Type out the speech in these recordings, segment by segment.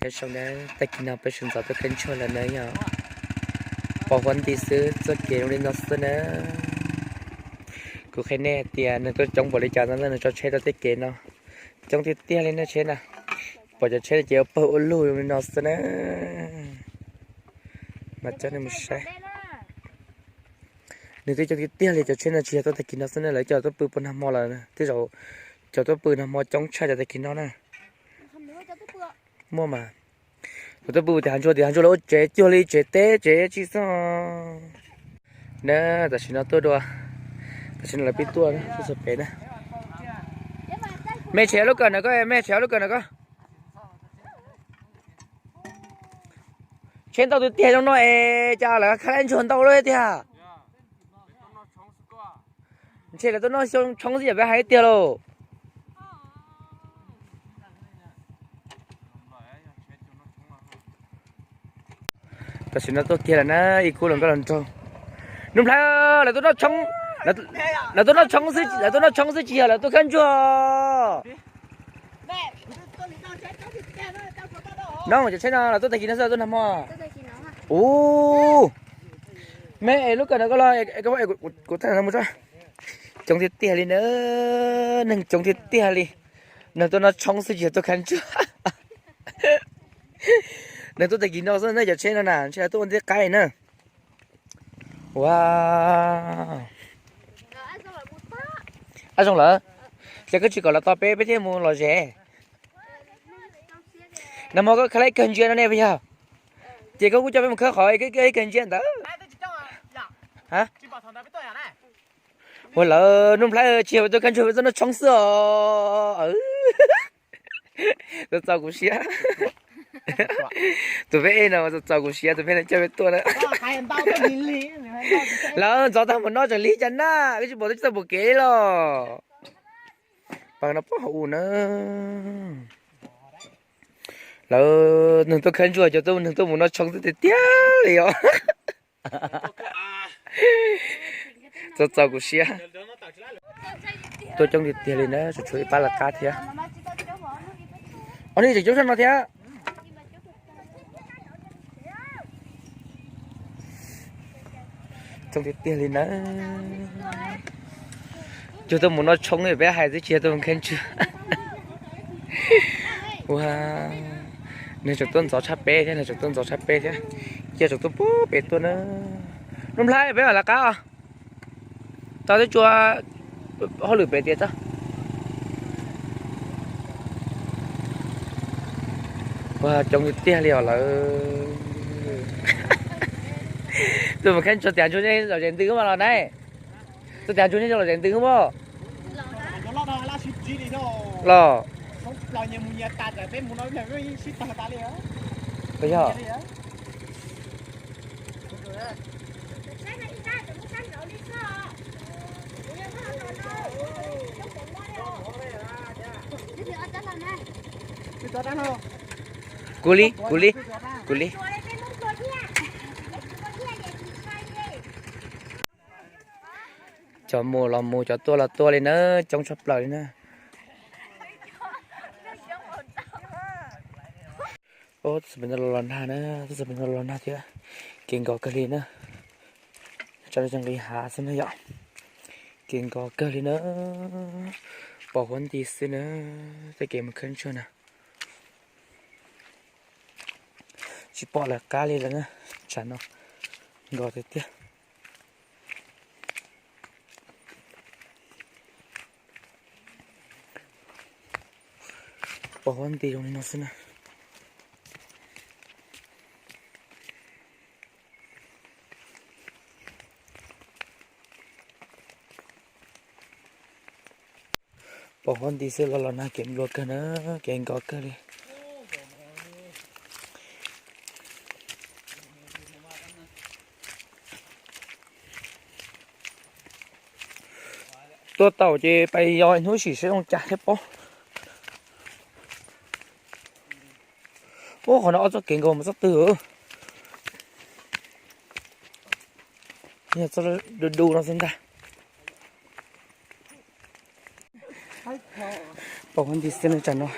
Nyob zoo na, tag kis no peb sawv ntxov tuaj khawb ntsuag lawm na yom. Pos huab nti xwb, txoj kev zoo li no xwb na. Kuv qhia nej tias neeg tuaj coob npaum li cas ntawd neeg tso tsheb rau tej kev no. Coob tiag tiag li na tsheb na. Pom cov tsheb no ces ua pawg ua lug zoo li no xwb na. Mas coj nej mus saib. Nws twb coob tiag tiag li, cov tsheb no tsis yog tuaj tag kis no xwb na, lawv cov tuaj pw puag nag hmo lawm. Tej zaum cov tuaj pw nag hmo coob tshaj cov tag kis no na. Muaj mas. Lawv tuaj pw tim hav ntsuag, tim hav ntsuag lawv ua tsev cuag li tsev teb tsev tsi xwb. Na, tam sim no tuaj dua, tam sim no lawv pib tuaj, tuaj txog pem na. Mej tshem lub kawm na koj, mej tshem lub kawm na koj. Tsheb ntau tiag tiag zoo no es cas lawv khav laib ntsuag ntau lawm tiag. Ntshe lawv tuaj noj tshoob xwb yam peb hais tiag lauj. Tam sim no tuaj kiag lawm na, ib khub hluas nkauj hluas nraug. Nuj Nplhaib, lawv tuaj noj tshoob, lawv tuaj noj tshoob xwb, lawv tuaj noj tshoob xwb tsis yog lawv tuaj khawb ntsuag. No cov tsheb no lawv tuaj tag kis no xwb, lawv tuaj nag hmo. Ub, mej es lub kawm no koj los, kuv tag no mus tso. Coob tiag tiag li na, neeg coob tiag tiag li. Neeg tuaj noj tshoob xwb tsis yog tuaj khawb ntsuag. Neeg tuaj tag kis no xwb na, cov tsheb no na ntshe tuaj ua ntej qaib na. Ua, ab zoo lawm, ces koj tsis kom lawv tos peb, peb thiaj mus lom zem. Nag hmo koj khav laib kawg ntsia no ne puas yog? Ces koj kuj coj peb mus khawb qhov khav laib kawg ntsia ntawd. Ua lawm Nuj Nplhaib, tsis yog peb tuaj khawb ntsuag, peb tuaj noj tshoob xwb os. Txaus txaus kuv siab. Tus peb no txaus txaus kuv siab, tus peb no coj peb tuaj na. Lawv ntxov tag mus no tseem lig cas na, koj tsis pom twb tsis tau pom kev los. Pas no pob hauv ub na. Lawv neeg tuaj khawb ntsuag, cov tuaj neeg tuaj mus noj tshoob xwb tiag tiag li os. Txaus txaus kuv siab. Tuaj coob tiag tiag li na, tsuas tshuav ib pab lawv qab thiab. Ob nig tseem coob sab no thiab. Coob tiag tiag li na. Cug tuaj mus noj tshoob peb hais xwb tsis yog tuaj mus khawb ntsuag. Ua, neeg tseem tuaj ntxov tshaj peb thiab, neeg tseem tuaj ntxov tshaj peb thiab. Cia tseem tuaj pem tuaj na. Nuj Nplhaib, peb mam lawv qab os. Tau twb tsuas hauj lwm pem tias tso. Ua, coob tiag tiag li os lawv. Tuaj mus khawb ntsuag tias ntsuag nej lom zem ntws mas los na. Tuaj tias ntsuag nej lom zem ntws mas. Los. Puas yog? Kuv li, kuv li, kuv li. Cov mus los mus, cov tuaj los tuaj li na, coob tshaj plaws li na. Ub, tus xov pem no los los nag na, tus xov pem no los los nag thiab. Kev nkos kawg li na. Tso rau nqis hav xwb na yom. Kev nkos kawg li na. Pos huab nti xwb na. Tej kev mus khawb ntsuag na. Tsis pom lawv qab li lawm na. Tsam no nkos tiag tiag. Pos huab nti zoo li no xwb na. Pos huab nti xwb los los nag kev nplua kawg na, kev nkos kawg li. Tuaj tau ces pais yos hnub sim saib zoo cas thiab pob. Ub, qhov no ob txoj kev nkaus mus txoj twg. Yog txoj du du no xwb ntag. Pom huab nti xwb na tsam no.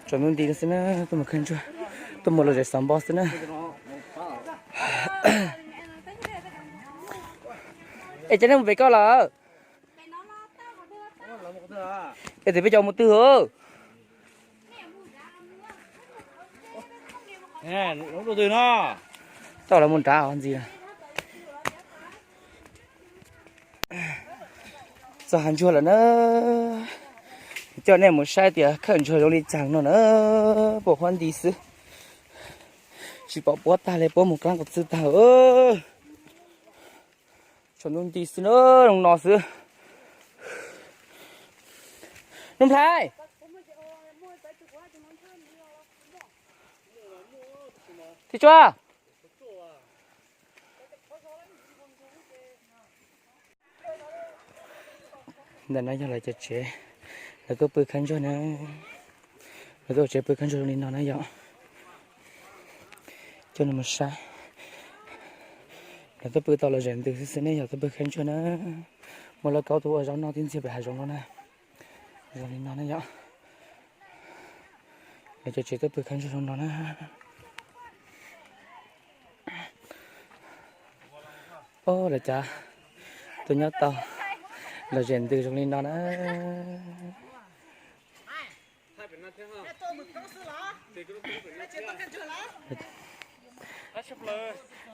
Tsaus ntuj nti xwb na, tuaj mus khawb ntsuag, tuaj mus lom zem xav npo xwb na. Es cov nej mus pem koj lawm? Es tias peb cov mus twg? Tau lawv mus nrad ntxiv. Txog hav ntsuag lawm na, coj nej mus saib tias khawb ntsuag zoo li cas no na. Pom huab nti xwb, tsis pom puab tag li, puab mus kab qhov txwb tag. Tsaus ntuj nti xwb na, zoo no xwb. Nuj Nplhaib, Txiv Tsua, ntawm no yog lawv cov tsev, lawv tuaj pw khawb ntsuag na. Lawv tuaj tsev pw khawb ntsuag zoo li no na yom. Coj nej mus saib, lawv tuaj pw tau lom zem ntws xwb xwb ne yom, tuaj pw khawb ntsuag na. Muaj lauj kaub tuaj ua zaub noj tib ntxiag pem hav zoov no na. Zoo li no na yom. Lawv cov tsev tuaj pw khawb ntsuag zoo no na. Lawv cov tuaj nyob tau lom zem ntws zoo li no na.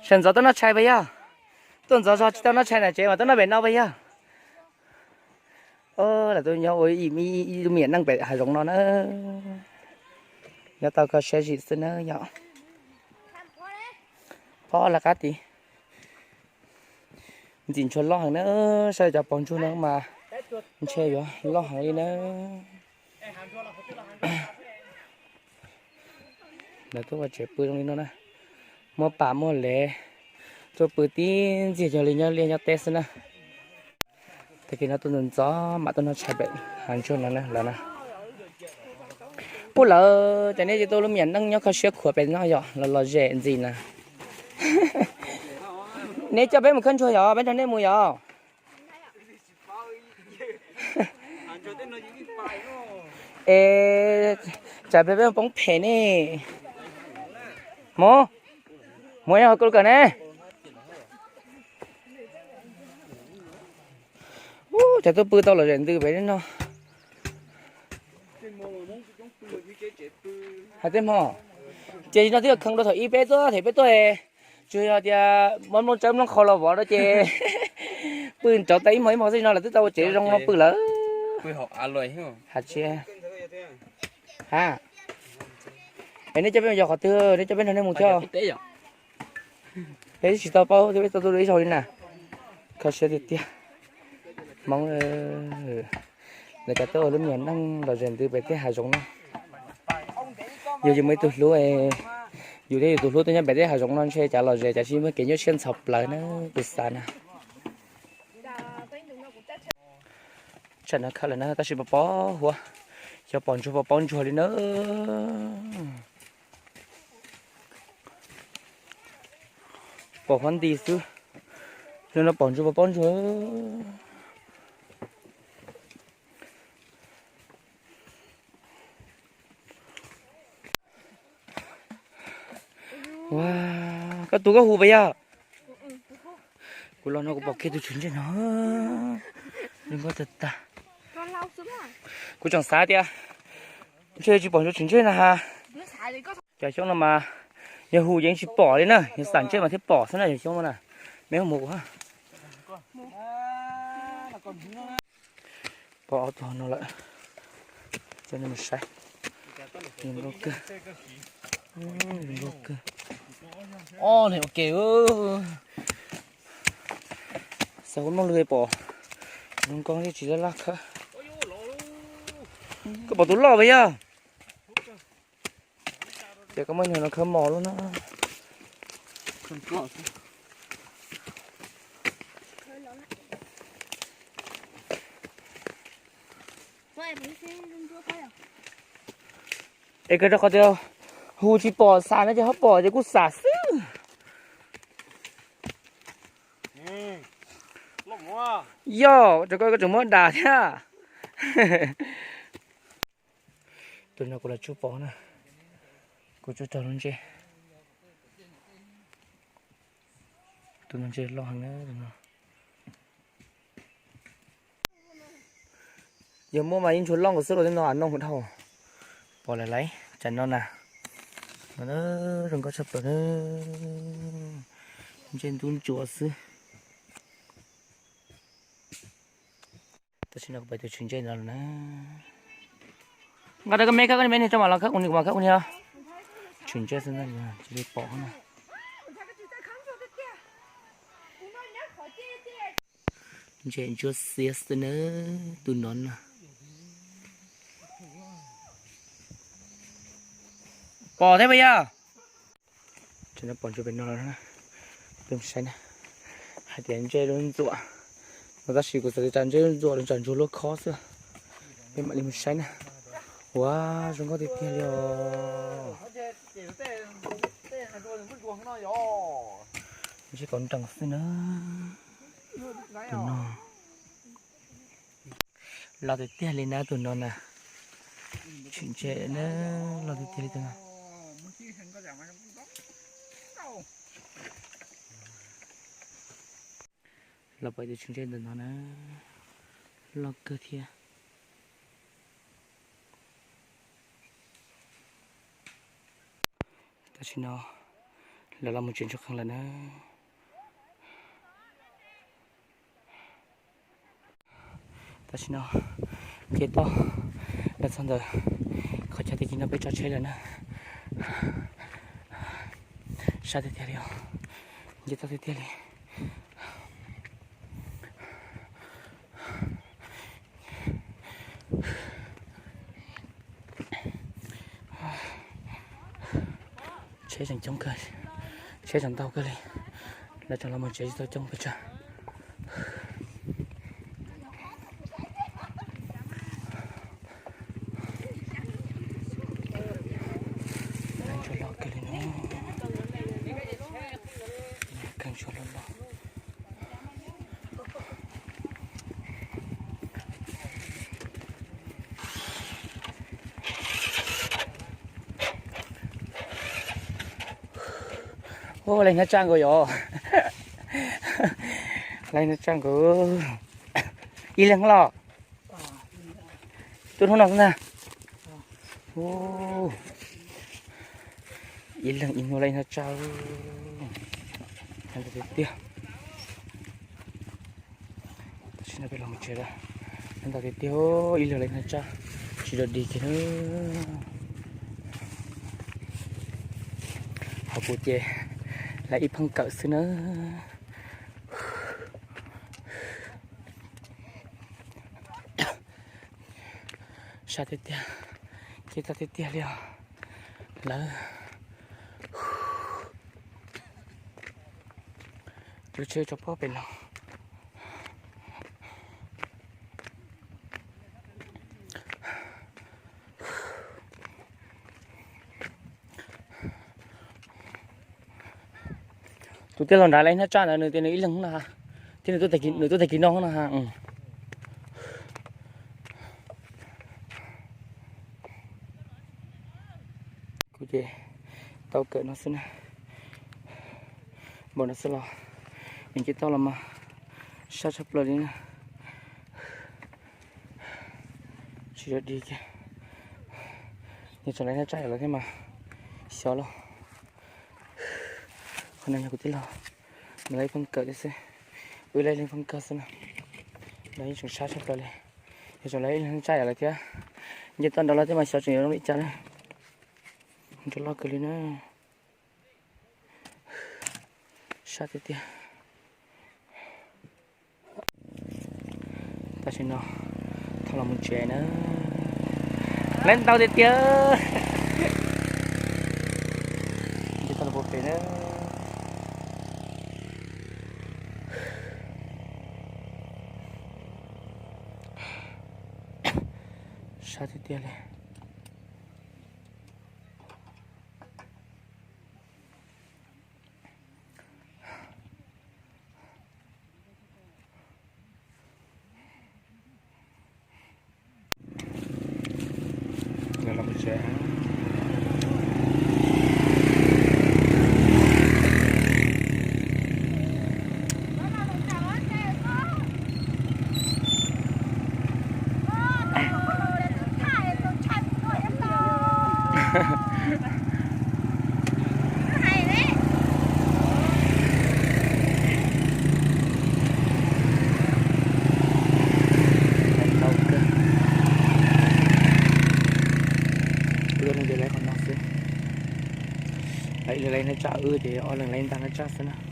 Sawv ntxov tuaj noj tshais puas yog? Tuaj ntxov zog tsis tau noj tshais na tsev mas tuaj noj pem no puas yog? Lawv tuaj nyob ua ib lub me nyuam neej pem hav zoov no na. Nyob tau kho siab zim xwb na yom. Phob laj qab tid. Ntxim ntshua loj heev na, saib cov pos ntsuag no mas ntshe yuav loj heev li na. Lawv tuaj ua tsev pw zoo li no na, muaj pas muaj lev, tuaj pw tib ntxiag yog li nyob liaj nyob teb xwb na. Tag kis no tuaj ntxov ntxov mam tuaj noj tshais pem hav ntsuag no na lawv na. Ub lawv, cas nej tsis tuaj lub me nyuam neej nyob kho siab khuav pem no yom, los lom zem ntxim na. Neb coj peb mus khawb ntsuag yom, peb nrog nej mus yom. Es tsam peb poob phem ne. Mus, mus yog kuv kawm ne. Ub, cas tuaj pw tau lom zem ntws pem no. Hais tej hmo, ces no twb yog kheev rau thaum ib peb tuaj, thaum peb tuaj, tsuas yog tias muab nplooj tsawb nplooj qhau los vov rau ces pw nrov tas ib hmo ib hmo xwb, no lawv twb tau ua tsev zoo no pw lawm. Hais tsis, ha, es nej coj peb mus yos qhov twg, nej coj peb nrog nej mus thiab. Peb tsis tau paub thiab, peb tau tuaj ib zaug li na. Kho siab tiag tiag. Hmoob, lawv cov tuaj ua lub me nyuam neej lom zem ntws pem tej hav zoov no. Yus, yus muaj ib tug hlub, yus thiab yus tus hlub tuaj nyob pem tej hav zoov no ntshe cas lom zem cas tsis muaj kev nyuaj siab ntxhov plawv na, kuv xav na. Tsam no khawb lawm na tab sis pos pos huab, xyov pos ntsuag pos paub ntsuag li na. Pom huab nti xwb, no pos ntsuag pos paub ntsuag. Ua, koj tu koj hu puas yog? Kuv los no kuv pom kiag tus tswv ntsej no, zoo nkauj tag tag. Kuv tseem xav tias ntshe tsis pom ntsuag tswv ntsej na ha. Cov xyoob no mas yog hu yeej tsis pom li na, yog xam ntsej mas thiaj pom xwb na, cov xyoob no na. Me hu mus kuv pom ob tug no lawm, coj nej mus saib. Zoo nkauj kawg, zoo nkauj kawg. Ob niag ua ke, xav hu mloog lwg pom, zoo nkauj thiab tsis laj laj khawb. Koj pom tus loj puas yog? Ces koj muab nyuag no khawb mos lub na. Es kawg rau qhov tias hu tsis pom, xam no ces ho pom ces kuj xam xwb. Yog rau koj, koj tseem muab dam thiab. Tus no kuv los tsuj pom na, kuv tsuj raug lub ntsej. Tus no ntsej loj heev na tus no. Yog muaj mas yeej ntshua loj nkaus xwb los tej no a, noj hauv dhau. Pom lawm lauj, tsam no na. No zoo nkauj tshaj plaws na. Ntsej ntub ntsuav xwb. Tam sim no kuv pom tus tshwm ntsej no lawm na. Nqa rau koj me, koj me niag tso mam los khawb kuv niag, kuv mam khawb kuv niag. Tshwm ntsej xwb ntag, cia li pom na. Ntsej ntsuab xiab xwb na, tus no na. Pom thiab puas yog? Tam no pom ntsuab pem no lawm na, peb mus saib na. Hais tias ntsej lub ntxuam no, tab sis kuv xav tias tsam ntsej lub ntxuam los tsam ntsuab lub khob xwb. Peb mam li mus saib na. Ua, zoo nkauj tiag tiag li os. Ntsej kaus nrees xwb na. Tus no loj tiag tiag li na tus no na. Tshwm ntsej na, loj tiag tiag li tus no. Los pom tus tshwm ntsej ntawm no na, loj kawg thiab. Tam sim no lawv los mus tsev ntsuag qees lawm na. Tam sim no nce toj los txog ntawm qhov chaw tag kis no peb tso tsheb lawm na. Sab tiag tiag li os, nce toj tiag tiag li. Tsheb tseem coob kawg, tsheb tseem ntau kawg li, lawv tseem los mus tsev tsis tau coob pes tsawg. Ntsuab loj kawg li no, kab ntsuab loj loj. Ua, lawv hnab tsaj nkaus yom. Lawv hnab tsaj nkaus. Ib leeg los? Tuaj hnub no xwb ntag. Ib leeg ib hnub lawv hnab tsaj. Ntau tiag tiag. Tam sim no peb los mus tsev lawm. Ntau tiag tiag, ib leeg lawv hnab tsaj tsis dog dig kiag na. Hauv kuv ces lawv ib pheej kawm xwb na. Sab tiag tiag, nce toj tiag tiag li os lawv. Lub tsheb tso pob pem no. Tus tij laug nrad lawv hnab tsaj ntawd nws tias nws ib leeg na, thiab nws tuaj tag kis no na. Kuv ces tau kawm no xwb na. Npaum no xwb los, nws nce toj los mas sab tshaj plaws li na. Tsis dog dig kiag. Yog tseem lawv hnab tsaj yam lawv thiab mas xyov los. Qhov no yog kuv tij laug, nws lawv ib pheej kawm thiab xwb, wb lawv ib leeg pheej kawg xwb na. Lawv yeej tseem sab tshaj plaws li. Yog tseem lawv ib leeg tsaj yam lawv thiab, nce toj nrad los thiab mas xyov tseem yuav zoo li cas na. Nrov loj kawg li na. Sab tiag tiag. Tam sim no thov los mus tsev na. Lawv ntau tiag tiag. Nce toj los pem na. Sab tiag tiag li. Neb tsa wb ces ob leeg lawv ntag neb tsa xwb na.